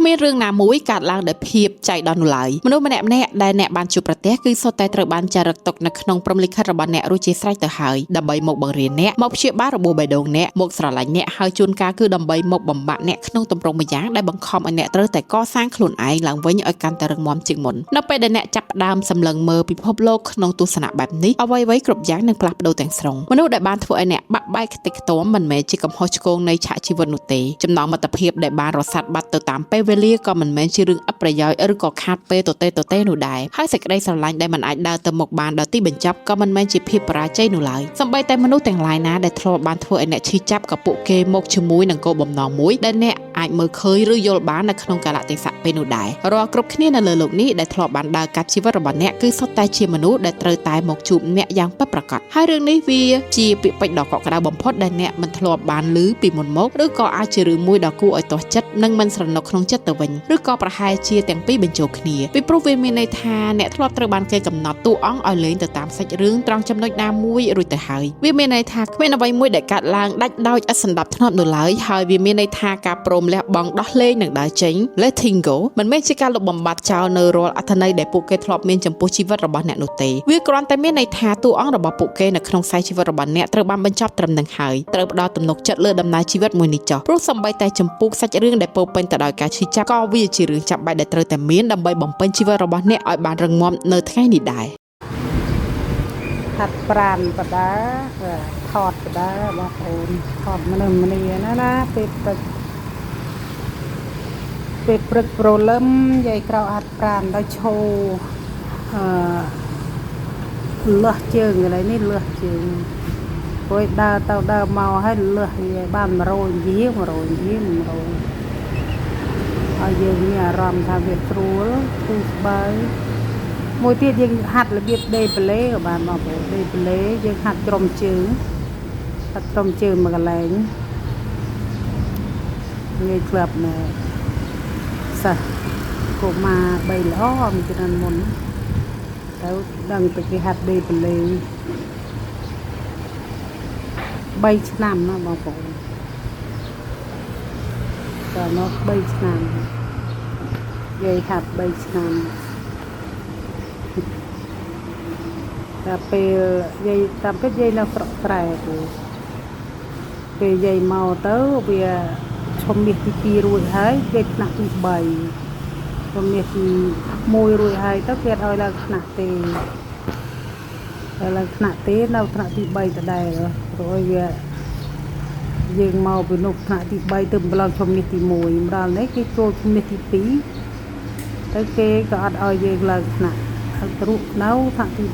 មានរឿងណាមួយកើតឡើងដោយភាពចៃដន្យនោះឡើយមនុស្សម្នាក់ៗដែលអ្នកបានជួបប្រទះគឺសុទ្ធតែត្រូវបានចារឹកទុកនៅក្នុងព្រំលិខិតរបស់អ្នករួចជាស្រេចទៅហើយដើម្បីមកបង្រៀនអ្នកមកព្យាបាលរបួសបេះដូងអ្នកមកស្រឡាញ់អ្នកហើយជួនកាលគឺដើម្បីមកបំបាក់អ្នកក្នុងទម្រង់ម្យ៉ាងដែលបង្ខំឲ្យអ្នកត្រូវតែកសាងខ្លួនឯងឡើងវិញឲ្យកាន់តែរឹងមាំជាងមុននៅពេលដែលអ្នកចាប់ផ្ដើមសម្លឹងមើលពិភពលោកក្នុងទស្សនៈបែបនេះអ្វីៗគ្រប់យ៉ាងនឹងផ្លាស់ប្ដូរទាំងស្រុងមនុស្សដែលបានធ្វើឲ្យអ្នកបាក់បែកខ្ទេចខ្ទាំមិនមែនជាកំហុសឆ្គងនៃឆាកជីវិតនោះទេចំណងមិត្តភាពដែលបានរសាត់បាត់ទៅតាមពេលវេលាក៏មិនមែនជារឿងឥតប្រយោជន៍ឬក៏ខាតពេលទទេទទេនោះដែរហើយសេចក្តីស្រឡាញ់ដែលមិនអាចដើរទៅមុខបានដល់ទីបញ្ចប់ក៏មិនមែនជាភាពបរាជ័យនោះឡើយសូម្បីតែមនុស្សទាំងឡាយណាដែលធ្លាប់បានធ្វើឲ្យអ្នកឈឺចាប់ក៏ពួកគេមកជាមួយនឹងគោលបំណងមួយដែលអ្នកអាចមើលឃើញឬយល់បាននៅក្នុងកាលៈទេសៈពេលនោះដែររាល់គ្រប់គ្នានៅលើលោកនេះដែលធ្លាប់បានដើរកាត់ជីវិតរបស់អ្នកគឺសុទ្ធតែជាមនុស្សដែលត្រូវតែមកជួបអ្នកយ៉ាងពិតប្រាកដហើយរឿងនេះវាជាពាក្យពេចន៍ដ៏កក់ក្ដៅបំផុតដែលអ្នកមិនធ្លាប់បានឮពីមុនមកឬក៏អាចជារឿងមួយដ៏គួរឲ្យទាស់ចិត្តនិងមិនស្រណុកក្នុងចិត្តទៅវិញឬក៏ប្រហែលជាទាំងពីរបញ្ចូលគ្នាពីព្រោះវាមានន័យថាអ្នកធ្លាប់ត្រូវបានគេកំណត់តួអង្គឲ្យលេងទៅតាមសាច់រឿងត្រង់ចំណុចណាមួយរួចទៅហើយវាមានន័យថាគ្មានអ្វីមួយដែលកើតឡើងដាច់ដោយឥតសន្តាប់ធ្នាប់នោះឡើយហើយវាមានន័យថាការព្រមលះបង់ដោះលែងនិងដើរចេញ letting go មិនមែនជាការលុបបំបាត់ចោលនៅរាល់អត្ថន័យដែលពួកគេធ្លាប់មានចំពោះជីវិតរបស់អ្នកនោះទេវាគ្រាន់តែមានន័យថាតួអង្គរបស់ពួកគេនៅក្នុងខ្សែជីវិតរបស់អ្នកត្រូវបានបញ្ចប់ត្រឹមនឹងហើយត្រូវផ្ដល់ទំនុកចិត្តលើដំណើរជីវិតមួយនេះចុះព្រោះសូម្បីតែចម្ពោះសាច់រឿងដែលពោរពេញទៅដោយការឈឺចាប់ក៏វាជារឿងចាំបាច់ដែលត្រូវតែមានដើម្បីបំពេញជីវិតរបស់អ្នកឲ្យបានរឹងមាំនៅថ្ងៃនេះដែរ ហាត់ប្រានបដាថតបដាបងប្អូនថតមនុស្សម្នាណាណាពេលព្រឹកពេលព្រឹកព្រលឹមយាយក្រោកហាត់ប្រានដល់ឈោអឺលះជើងកន្លែងនេះលះជើងព្រោះដើរទៅដើរមកហើយលះយាយបាន100យា100យា100ឲ្យយើងមានអារម្មណ៍ថាវាស្រួលធូរស្បើយ មួយទៀតយើងហាត់របៀបដេប្លេក៏បានបងប្អូនដេប្លេយើងហាត់ក្រុមជើងហាត់ក្រុមជើងមួយកន្លែងងាយក្លាប់ណែសិស្សកុមារ3ល្អមួយឆ្នាំមុនទៅដឹងទៅគេហាត់ដេប្លេ3ឆ្នាំណាបងប្អូនតើមក3ឆ្នាំយាយហាត់3ឆ្នាំ តែពេលយាយតាមពិតយាយនៅស្រុកស្រែទេពេលយាយមកទៅវាឈុំមាសទី2រួចហើយយាយថ្នាក់ទី3ឈុំមាសទី1រួចហើយទៅគេអត់ឲ្យឡើងថ្នាក់ទេតែឡើងថ្នាក់ទេនៅថ្នាក់ទី3ដដែលព្រោះឲ្យវាយើងមកពីនោះថ្នាក់ទី3ទៅម្លងឈុំមាសទី1ម្ដងនេះគេចូលឈុំមាសទី2ទៅគេក៏អត់ឲ្យយើងឡើងថ្នាក់ទ្រុនៅថ្នាក់ទី3